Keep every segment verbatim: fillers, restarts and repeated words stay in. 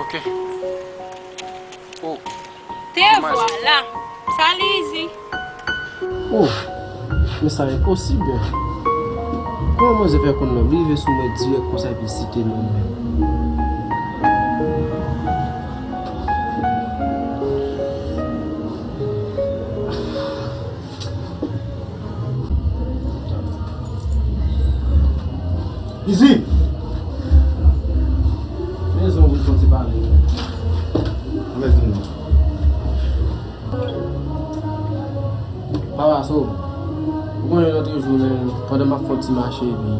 Ok. Oh. Te vwala. Salut, Izi. Oh, men sa enposib. Kòman manzè fè konn non m? Li rive sou mwen dirèk konsa epi l site non m menm. Izi! Rezon wi pou ti pale. Anmède nou. Papa, so, ou konnen lòt jou menm, pandan m ap fè yon ti mache, epi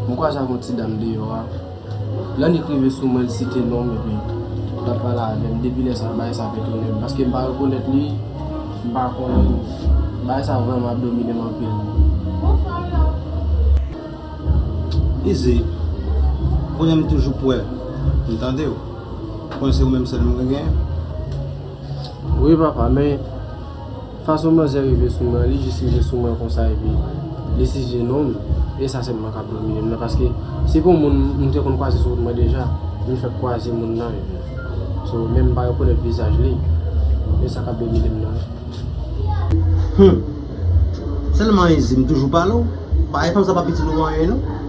m kwaze ak yon ti dam deyò a. Lè annik rive sou mwen, li site non m, epi l ap pale avè m. Depi lè sa a, bagay sa a fè etone m, paske m pa rekonèt li, m pa konnen li. Bagay sa a vrèman ap domine m anpil. Izi, kounye a m toujou prè. M tande w. Konnen se ou menm sèl m gen. Wi, papa, men fason manzè rive sou mwen, li jis rive sou mwen konsa, epi li site non m, e sa sèlman k ap domine m nan, paske se pou moun m te konn kwaze sou wout mwen deja, m fèk kwaze moun nan, epi so, men m pa rekonèt vizaj li, e sa k ap domine m nan. Hum. Sèlman Izi, m toujou pale w. Bagay fanm sa pa pitit ou anyen, non.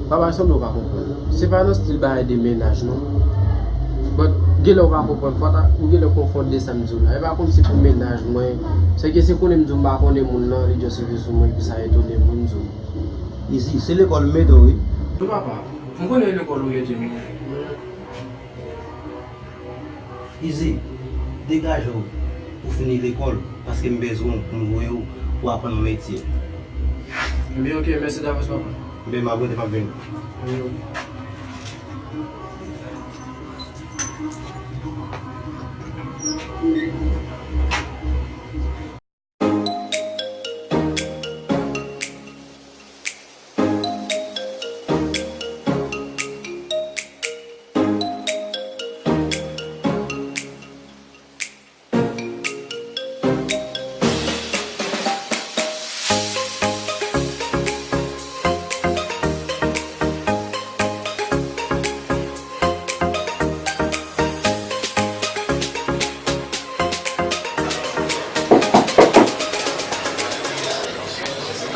Papa, sanble w pa konprann. Se pa nan stil bagay de mennaj, non. But, genlè w pa konprann. Fò ta, ou genlè konfonn de sa m di w la. E pa kòmsi pou mennaj mwen. Se ke si konnen m di w m pa konnen moun nan, li just rive sou mwen, epi sa etone m, wi, m di w. Izi, se lekòl m mete w, wi. Non, papa. M konnen lekòl ou mete m. Izi, degaje w pou fini lekòl, paske m bezwen w pou m voye w pou aprann yon metye. Ebyen, ok, mèsi davans, papa. Ebyen, m ap rete, m ap vini. Ebyen, ok.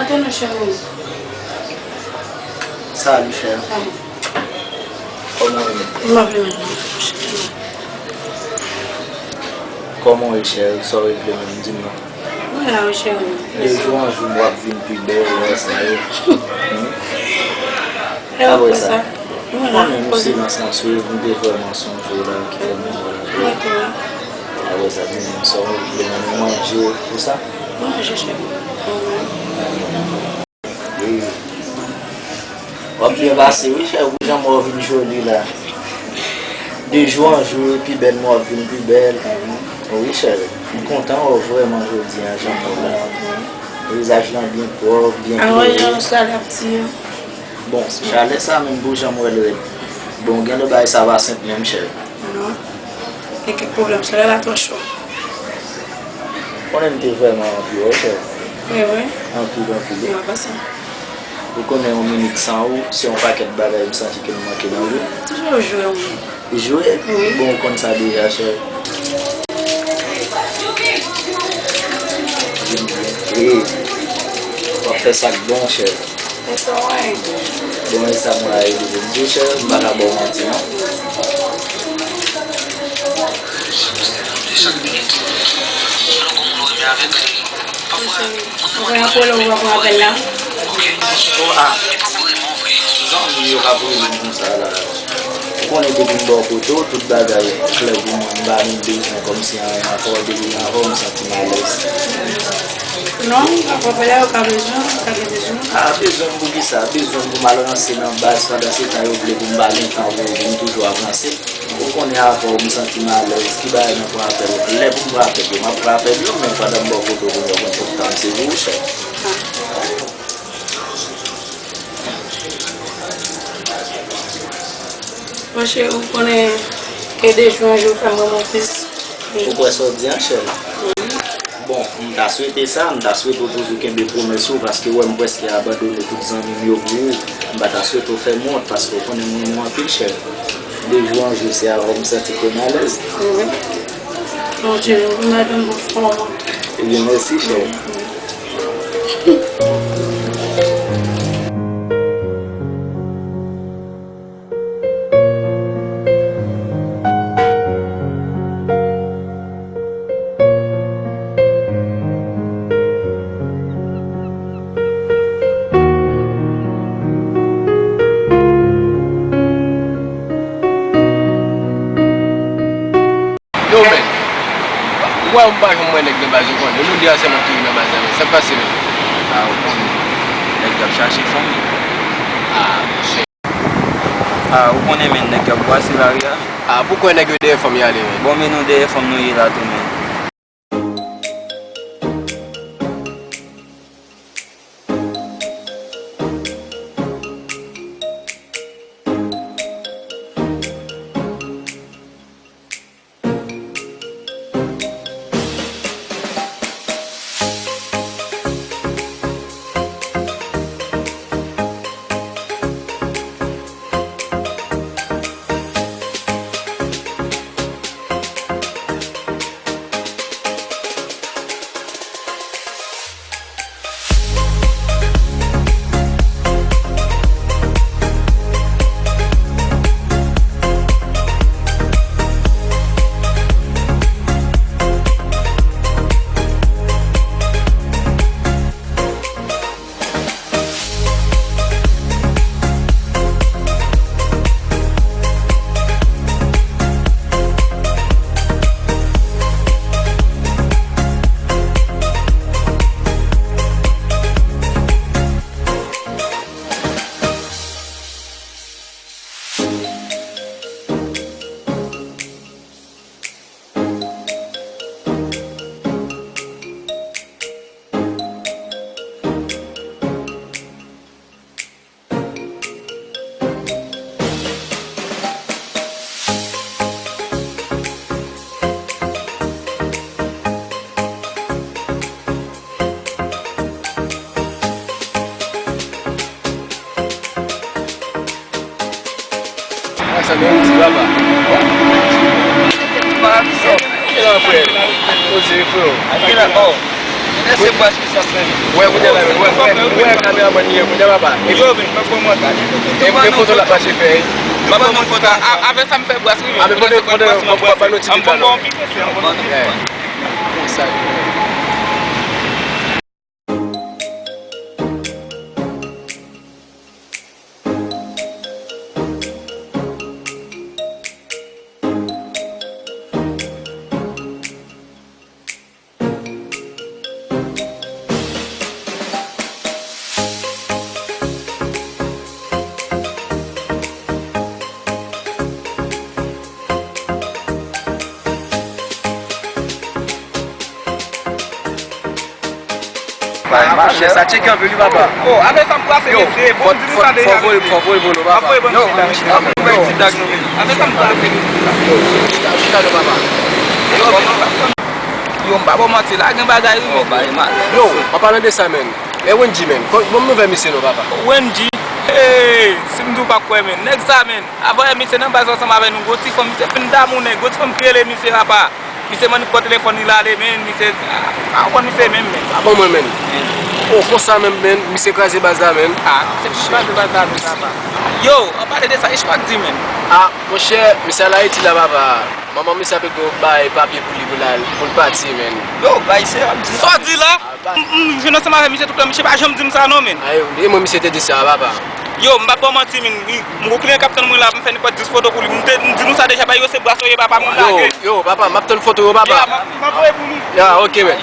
Antre non, cheri. Salut, cheri. Salut. Kòman w ye? M ap vini. Kòman w ye, cheri? Sa w regle menm, di m non. Mwen la wi, cheri. De jou an jou, w ap vin pi bèl, w wè sa ye. Hmm? Apre sa, ou konnen nou se nan sans wi, m te vrèman sonje w la, ki fè m wè w la. Apre sa, di m sa w vle, nou manje, pou sa? Manje, cheri. Wi. W ap byen pase, wi, cheri, pou jan m wè w vin joli la. De jou an jou, pi bèl, m wè w vin pi bèl. Wi, cheri. M kontan wè w vrèman jodi a, jan m wè w la. Vizaj lan byen pwòp, byen klere. Bon, chalè sa menm pou jan m wè l rèd. Bon, gen lè bagay sa pa senp menm, cheri. Non. Gen kèk pwoblèm, solèy la twò cho. Konnen m te vrèman anvi wè w, cheri. Wi, wi. Anpil, anpil. Mwen panse. Ou konnen yon minit san ou, se yon pakèt bagay m santi ke m manke nan vi. Toujou ap jwe, wi. Jwe? Wi. Bon, ou konn sa deja, cheri. Vin byen. Wi. W ap fè sa k bon, cheri. Bon, e sa mwen a rive vin di w, cheri, m pa ka ba w manti, non. Mwen ap rele w, w ap pran apèl la. Oh, ah. Zanmi yo k ap rele m konsa la. Ou konnen depi m bò kote w, tout bagay klè pou mwen, m pa menm bezwen kòmsi anyen ankò, depi m avè w, m santi m alèz. Non, papa, la yo ka bezwen, yo ka gen bezwen. Ah, bezwen m pou kisa? Bezwen m pou m al ranse nan baz, pandan se tan yo vle pou m pa gen tan pou yo, pou m toujou ap ranse. Ou konnen avè w, m santi m alèz, ki bagay nan pran apèl? Lè pou m pran apèl yo, m ap pran apèl yo, men pandan m bò kote w, pou m konn tout tan m se pou ou, chè. Monchè, ou konnen ke de jou an jou fè m renmen w plis. Ou kwè sa w di an, chè? Bon, m ta swete sa, m ta swete w toujou kenbe pwomès ou, paske w wè m prèske abandone tout zanmi m yo pou ou. M pa ta swete w fè m wont, paske w konnen m renmen w anpil, chè. De jou an jou, se avè w m santi ke m alèz. Wi. Bondye, madanm, bonswa. Ebyen, mèsi, chè. Yo, men. Ou wè m pa janm wè nèg nan baz, ou konnen. Nou de a sèlman ki nan baz la, men. Sa k pase, men? A, ou konnen. Nèg yo ap chache fanm. A, monchè. A, ou konnen, men, nèg yo ap brase lari a. A, poukò nèg yo dèyè fanm yo ale, men? Bon, men nou dèyè fanm nou ye la tou, men. A, sa men ou di, papa. Ki la, frè? Poze, frè. Ki la, oh. Lèse bwa ki sa fè. Wè, kounye a la, wè, wè, wè, kameramann li ye, kounye a, papa. Yo, men, mwen pran mwen ta. E, e foto la mache fè, wi. Mwen pran mwen foto. A, avè sa m fè bras, wi, men. A, men pandan, pandan, pandan nou ti pita, non. Konsa. Sa tcheke anpil wi, papa. Oh, avè sa m brase, mesye. Bon, di nou sa deja, mesye. Fò voye, fò voye volo, papa. Ap voye ban nou ti dag. Ap voye ban nou ti dag, nou, men. Avè sa m brase, mesye. Yo, chita, chita, papa. Yo, men. Yo, m pa ba w manti, la gen bagay, wi, men. Yo, an palan de sa, men. E Wendy, men. Bon nouvèl, mesye, non, papa. Wendy? Hey, si m di w pa kwè, men. Nèg sa, men. Avan yè, misye nan baz ansanm avè nou. Gwo ti fanm, misye fin damou nèg. Gwo ti fanm ki rele misye, papa. Misye mande pou telefòn li la ale, men, misye, a, a, konn misye menm, men. A bon, mwen menm. O, konsa menm, men, misye kraze baz la, men. A, misye fin kraze baz la, men, papa. Yo, an pale de sa, Ishmack di, men. A, monchè, misye al Ayiti la, papa. Manman misye ap ede bay papye pou li, pou l al, pou l pati, men. Yo, bay se ap di. Sa w di la? M, m, m jwenn ansanm avè misye toutan, misye pa janm di m sa non, men. Ay, e mwen misye te di sa, papa. Yo, m p ap ba w manti, men. M, m gon kliyan k ap tann mwen la, m fè nenpòt dis foto pou li. M te, m di nou sa deja, bay yo se bras yo ye, papa, m lage. Yo, yo, papa, m ap tann foto yo, papa. Ya, m ap, m ap voye pou nou. Ya, ok, men.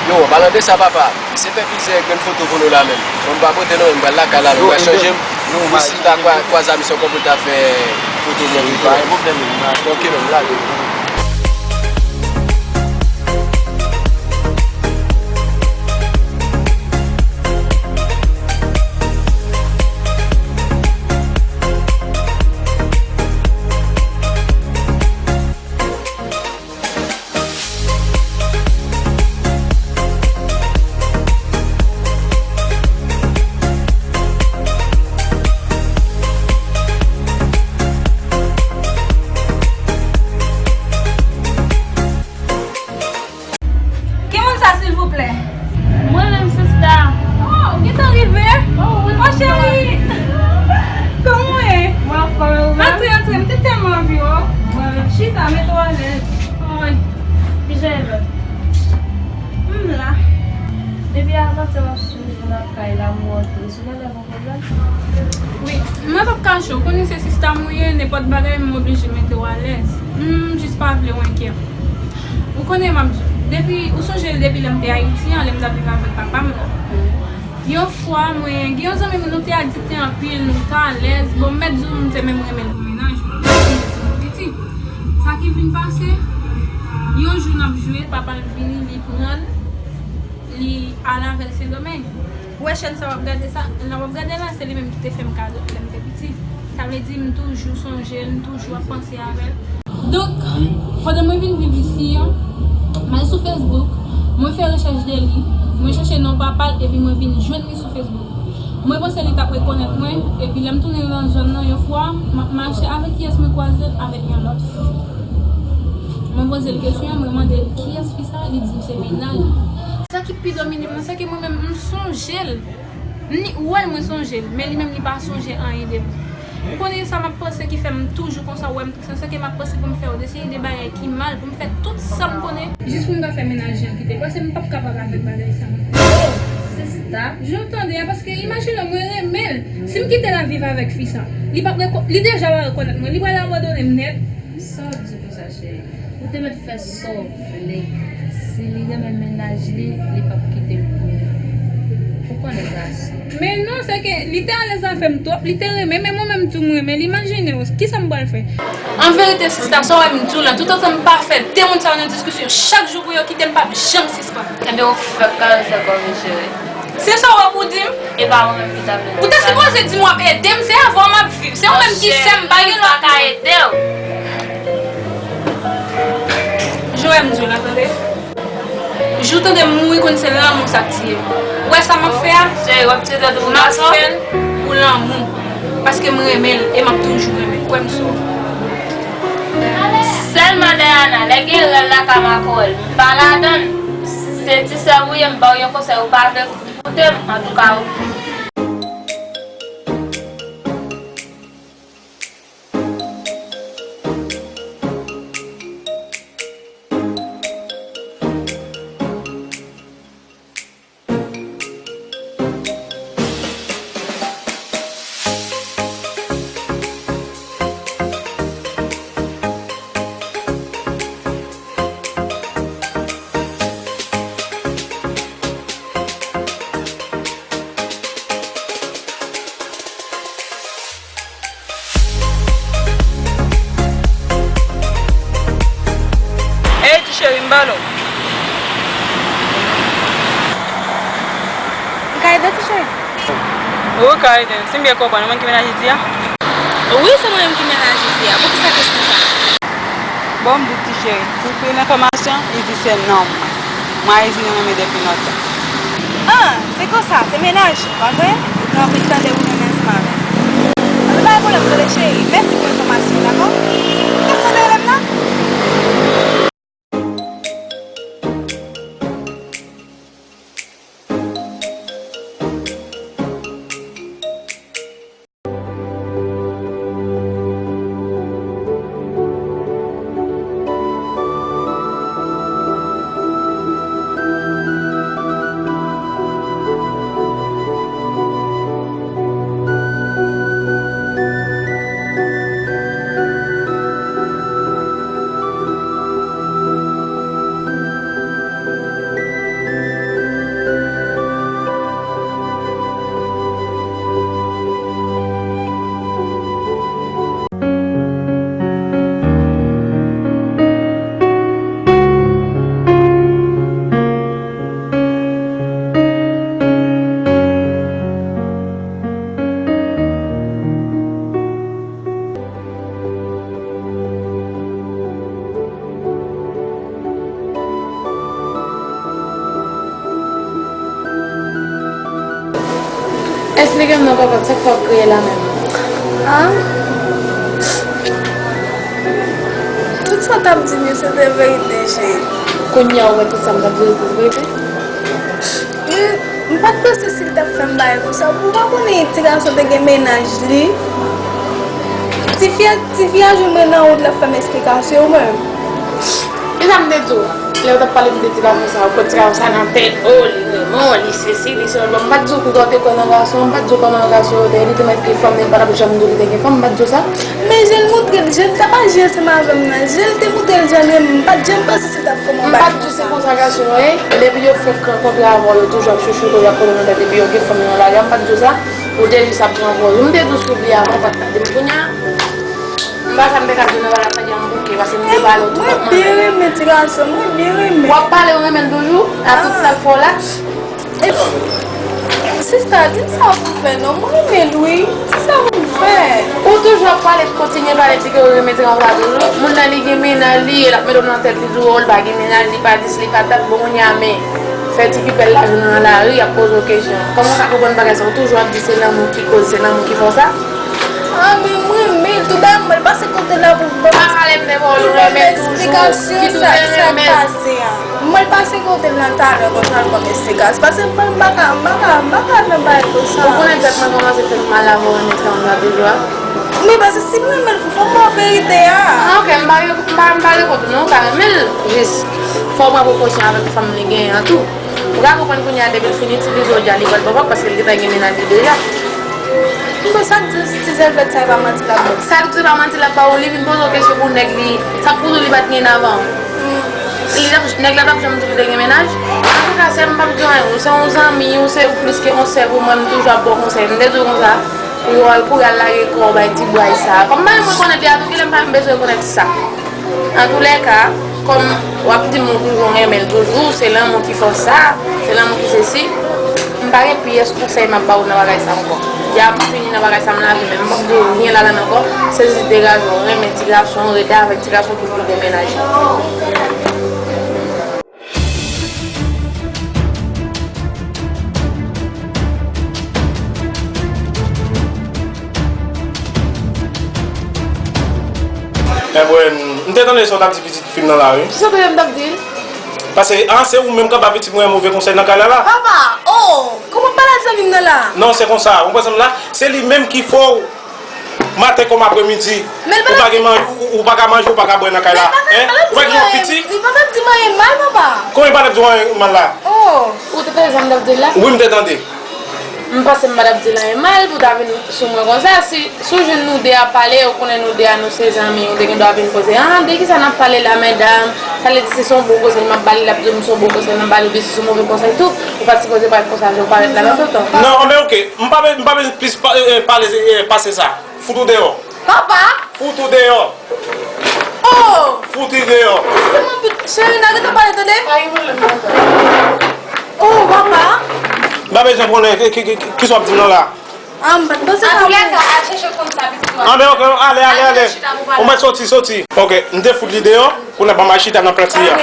Yo, an palan de sa, papa, misye fè plizyè grenn foto pou nou la menm. Bon, m pa pote non, m pral lakay la, nou pral chanje m. Pou si m ta kwa-, kwaze a misye ankò pou l ta fè foto mwen tou. Pa gen pwoblèm, men. Ok, men, m lage. Ay, lanmou an tou. Sou mwen gen yon pwoblèm? Wi, mwen p ap kache w. Ou konnen se sista m ou ye, nenpòt bagay m oblije mete w alèz. M jis pa vle w enkyè. Ou konnen m ap di w. Depi, ou sonje depi lè m te Ayiti an, lè m t ap viv avèk papa m nan. Yon fwa, mwen, gen yon zanmi m, nou te adikte anpil, nou t alèz. Bon, m mèt di w, m te menm renmen l pou mennaj mwen. Paske m te timoun piti. Sa ki vin pase, yon jou n ap jwe, papa l vini, li pran l, li ale avè l Sendomeng. Ou wè chèn sa w ap gade sa, la w ap gade la, se li menm ki te fè m kado lè m te piti. Sa vle di, m toujou sonje l, m toujou ap panse avè l. Donk, pandan mwen vin viv isi an, m al sou Facebook, mwen fè rechèch de li, mwen chèche non papa l, epi mwen vin jwenn li sou Facebook. Mwen panse li t ap rekonèt mwen, epi lè m tounen nan zòn nan, yon fwa, m ap mache, avèk kiyès mwen kwaze? Avèk yon lòt fi. Mwen poze l kesyon an, mwen mande l kiyès fi sa, li di m se mennaj li. Sa ki pi domine mwen, se ke mwen menm, m sonje l. M ni, ou wè l, mwen sonje l, men li menm, li pa sonje anyen de mwen. Ou konnen sa m ap panse ki fè m toujou konsa, ou wè m Se sa ke m ap panse pou m fè yo de seri de bagay ki mal, pou m fè tout sa m konnen. Jis pou m ka fè mennaj li an kite l, paske m p ap kapab avèk bagay sa. Oh, sista. Jan w tande a, paske imajine w, mwen renmen l. Si m kite l ap viv avèk fi sa, li p ap reko-, li deja pa rekonèt mwen, li pral abandone m nèt. Sa w di konsa, cheri? Ou te mèt fè sa w vle. Si li renmen mennaj li, li p ap kite l pou ou. Ou konnen gason. Men non, se ke li te alèz avè m twòp, li te renmen, men mwen menm tou m renmen l. Imajine w, kisa m pral fè? An verite, sista, sa w wè m di w la, toutotan m pa fè de moun sa yo nan diskisyon chak jou pou yo kite m, m p ap janm sispann. Ebyen, ou fèk ka fè kòm cheri. Se sa w wè pou w di m? E pa mwen menm ki ta vle di sa. Ou te sipoze di m w ap ede m, se avè w m ap viv. Se ou menm ki sè m, m pa gen lòt moun. Jan w wè m di w la, tande. Jou tande m mouri konn se lanmou sa k tiye m. Ou wè sa m ap fè a? M ap fè l pou lanmou. Paske m renmen l e m ap toujou renmen l. Kwè m sou. Sèlman Dayana, lè gen rèl lakay Makòl, m pa ladann. Se ti sè m ou ye, m ba w yon konsèy, ou pa vle koute m, antouka, ou. Ey, ti cheri, m pale w. M ka ede w, ti cheri? Wi, w ka ede m. Si m byen konprann, ou menm ki mennaj Izi a? Wi, se mwen menm ki mennaj Izi a. Poukisa kesyon sa? Bon, m di ti cheri, pou pil enfòmasyon, Izi se nonm mwen. Mwen a Izi nou renmen depi lontan. Ah, se konsa, se mennaj ou, pa vre? Ou gen anvi tande ou renmen ansanm avè l. Anben, pa gen pwoblèm, tande cheri. Mèsi pou enfòmasyon, dakò? Ou te sante rele m la? Esplike m non, kòkòt, sa k fè w ap kriye la menm? Ah? Tout sa w t ap di m yo, se te verite, cheri. Kounye a, ou wè tout sa m t ap di yo, se te verite? Wi, m pa t panse si l t ap fè m bagay konsa. Ou pa konnen ti gason te gen mennaj li? Tifi a, tifi a jwenn mwen nan wout, l ap fè m esplikasyon, mwen. Kisa m te di w? Lè yo t ap pale m de ti gason sa, yo pran ti gason sa nan tèt, o, li renmen w, li sesi, li sela. M pa t di w kouta w te kwè nan gason, m pa t di w kòman gason yo te ye, li te mèt gen fanm, men m pa t ap janm di w li te gen fanm, m pa t di w sa. Men je l montre l, je l t ap aji ansanm avè m nan, je l te montre l jan l renmen m, m pa t janm panse se t ap kòman bagay konsa. M pa t di w se konsa gason yo ye, depi yo fenk rankontre avè w, yo toujou ap chouchoute w, y ap pran w nan tèt, epi yo gen fanm yo nan lari a, m pa t di w sa, ou te jis ap pran pòz ou. M te di w si w bliye avan, ou pa t ka di m kounye a. M pa sa m te ka di w nan bagay sa, di a m bouke, paske m te pale w tou, w ap mande. Mwen byen renmen ti gason, mwen byen renmen. W ap pale, w renmen l toujou, a tout sa l fè w la? Epi, sista, di m sa pou m fè non, mwen renmen l wi, di sa pou m fè. Ou toujou ap pale, kontinye pale, di ke w renmen ti gason sa toujou. Moun nan li gen mennaj li, e l ap mete w nan tèt li, di w, o, l pa gen mennaj, li pa dis, li pa dat, bon, kounye a, men, fè ti pipèl la jounen nan lari, y ap poze w kesyon. Kòman w ka konprann bagay sa? Ou toujou ap di se lanmou ki koz, se lanmou ki fè w sa? Ah, men mwen renmen l, tout bagay mwen pase kote l la pou ban m, pa pale m de bò, ou renmen toujou, ki tou te renmen. Mwen pase kote l nan talè konsa l ban m esplikasyon. Paske mwen m pa ka, m pa ka, m pa ka nan bagay konsa. Ou konnen tèt mwen kòmanse fè m mal avè w renmen ti gason sa toujou a? Men paske si m renmen l, fò m ba w verite a. Ah, ok, m pa, m pa, m pa reponn ou non, ou ka renmen l, jis fò w pran prekosyon avèk fanm li genyen an tou. Ou ka konprann kounye a depi l fin itilize w, di a li pral pran pòz paske l gentan gen mennaj li deja. Bon, sa k di ti zèvèt sa e pa manti l ap ba w? Sa k di se pa manti l ap ba w, li vin poze w kesyon pou nèg li, sa k pou di w li pa t gen avan w? Li t ap, nèg la t ap janm di w li te gen mennaj? Antouka, sè m, m p ap di w anyen, ou se yon zanmi, ou se, ou plis ke yon sè pou mwen, m toujou ap ba w konsèy. M te di w konsa, pou w al kouri al lage kò w bay ti bway sa. Kòm m pa menm rekonèt li a tou, kilè m pa menm bezwen rekonèt sa? Antoulèka, kòm w ap di m ou toujou renmen l toujou, se lanmou ki fè w sa, se lanmou ki sesi, m pa gen pyès konsèy m ap ba w nan bagay sa ankò. Deja m fini nan bagay sa, m lage men m, m p ap di w anyen ladan l ankò, se jis degaje w, renmen ti gason, rete avèk ti gason ki pou gen mennaj. Ebwen, m te tande sa w t ap di pitit fi m nan la, wi. Kisa w te di m t ap di l? Paske, a, se ou menm k ap ba pitit mwen move konsèy nan kay la, la. Papa, oh, kòman w pale ak zanmi m nan la? Non, se konsa, ou konprann sa m la? Se li menm ki fè w maten kòm apremidi. Ou pa gen manje, ou, ou pa ka manje, ou pa ka bwè nan kay la. Hein? Ou pa gen yon piti? Li pa t ap di m anyen mal, papa. Kòman li pa t ap di w anyen mal la? Oh. Ou te tande sa m t ap di l la? Wi, m te tande. M panse m pa t ap di l anyen mal pou w ta vin sou mwen konsa. Si, si w jwenn nou de ap pale, ou konnen nou de a nou se zanmi, ou te gen dwa vin poze, ah, de kisa n ap pale la, medam? Sa vle di si se yon bon konsèy m ap ba li, l ap di m se yon bon konsèy m ap ba li, oubyen si se yon move konsèy tou, ou pa t sipoze parèt konsa, jan w parèt la nan tout tan. Non, men ok, m pa, m pa bezwen plis pa, eh, eh, pale, eh, pase sa. Fout ou deyò. Papa! Fout ou deyò. Oh! Fout ou deyò. Kòman pou, cheri, n a gentan pale, tande? Oh, papa! M pa bezwen konnen ki, ki, ki, ki, kisa w ap di m nan la. Ah, m pa t panse sa. Antoulèka, al chèche konn sa pitit ou a. Ah, men ok, ale, ale, ale. Ou mèt soti, soti. Ok, m te fout li deyò, kounye a ban m al chita nan plas li a.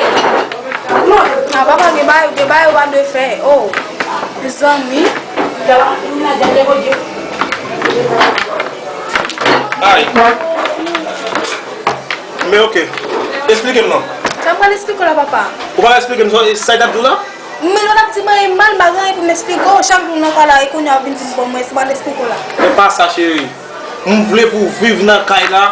Ah, papa, gen bagay, gen bagay ou pa dwe fè. Oh, zanmi. Ay. Men ok. Esplike m non. Sa m pral esplike w la, papa. Ou pa esplike m sa, sa y t ap di w la? Men lè w t ap di m anyen mal, m pa gen anyen pou m esplike w. Chak jou w nan kay la, e kounye a w ap vin di m bon mwen, se pa l esplike w la. Men pa sa, cheri. M vle pou w viv nan kay la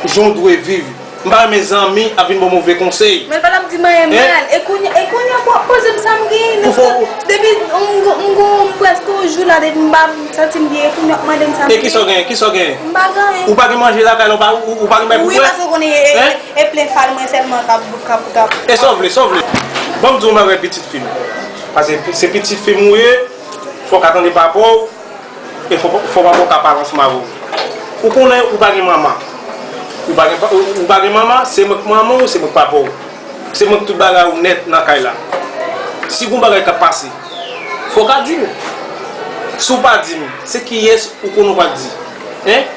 jan w dwe viv. M pa renmen zanmi ap vin ba w move konsèy. Men l pa t ap di m anyen mal. E kounye, e kounye a pou w ap poze m sa m genyen nan tèt. Depi m go, m go, m prèske yon jou la, depi m pa santi m byen, e kounye a w ap mande m sa m genyen. E kisa w genyen? Kisa w genyen? M pa gen anyen. Ou pa gen manje lakay la, ou pa, ou, ou pa gen bagay pou bwè? Wi, paske w konnen e, e, e plen fal mwen sèlman k ap, k ap, k ap. E sa w vle, sa w vle. Ban m di w yon bagay, pitit fi m. Paske se pitit fi m ou ye, fò w ka tande papa w, e fò, fò papa w ka pale ansanm avè w. Ou konnen ou pa gen manman. Ou pa gen pa, ou, ou pa gen manman, se mwen k manman w, se mwen k papa w. Se mwen k tout bagay ou nèt nan kay la. Si gon bagay k ap pase, fò w ka di m. Si w pa di m, se kiyès ou konnen w pral di? Hein?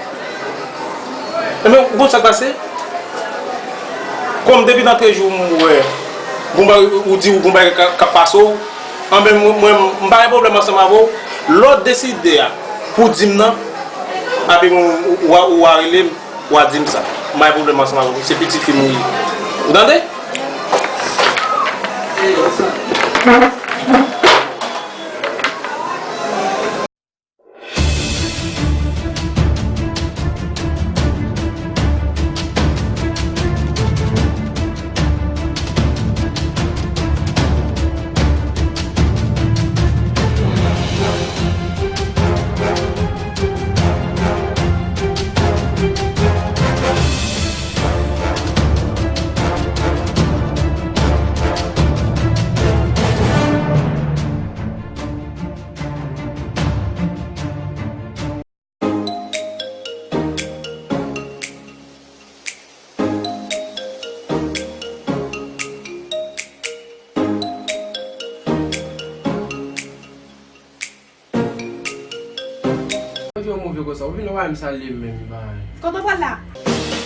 Enben, ou konn sa k pase? Kòm depi nan trèz jou m wè, gon bagay, ou di ou gon bagay k ap, k ap pase w, enben, mwen, mwen, m pa gen pwoblèm ansanm avè w. Lè w deside a pou di m nan, apre mwen, ou, ou, ou a rele m, ou a di m sa. M pa gen pwoblèm ansanm avè w. Se pitit fi m ou ye. Ou tande? Konsa, ou vin wè m salye m menm, bay. Kote w pral la?